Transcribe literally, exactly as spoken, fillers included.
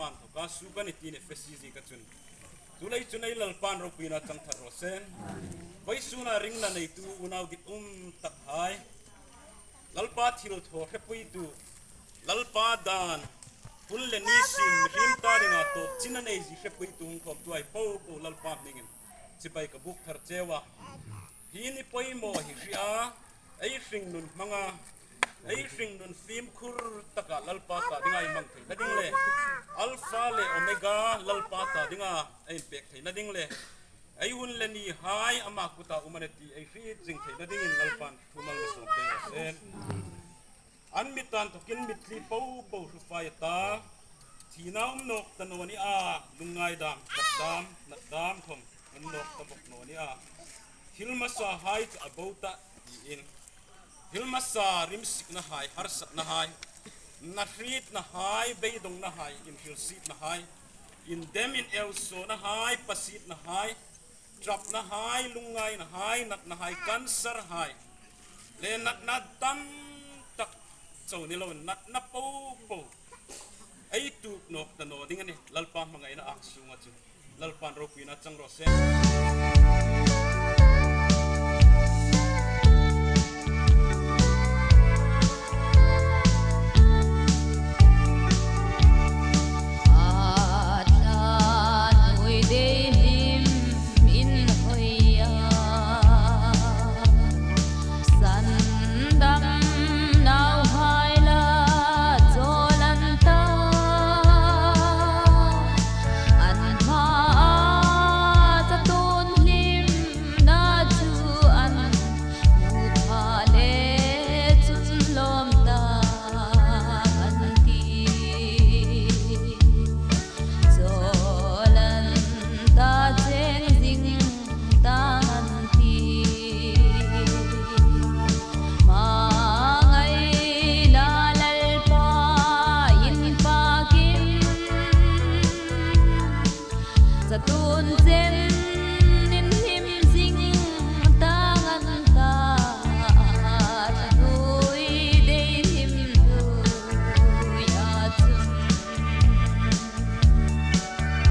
Lalpan thoka su ka ni ti ni fe si zi ka chun. Tulai chun ei Lalpan ropuina chang thar raw se. Vawisuna ringna neitu unau dik um tak hai. Lalpa thil thaw hrepuitu. Lalpa dan. Hun le ni sin hrim ta dinga tawp chin a nei zi hrepuitu hung khawmtu hai po po Lalpa hmingin chibai ka buk thar cheu a. Hi ni poimaw hi hria, ei hringnun hmanga, ei hringnun fimkhur taka Lalpa ta dinga ei hmang theina ding le, Alpha le Omega Lalpa ta dinga ei pek theina ding le, ei hun le ni hai ama kuta um a nih ti ei hriet zing theina dingin Lalpan thu mal mi sawm pek raw se. An mit dan thokin mitthli po po hru fai ta. Thina um nawk ta naw ni a, lungngai dam, ṭap dam, nat dam khom um nawk ta bawk naw ni a. Thil hmasa hai chu a bo ta tiin. Thil hmasa rimsikna hai, harsatna hai, na hrietna hai, beidongna hai, inhrilsietna hai, indem inelsona hai, pasietna hai, ṭapna hai, lungngaina hai, natna hai, cancer hai, le natna tam tak chau ni lo, natna po po ei tuok nawk ta naw ding a nih, Lalpa hmangaina ang sunga chu. Lalpan ropuina chang raw se.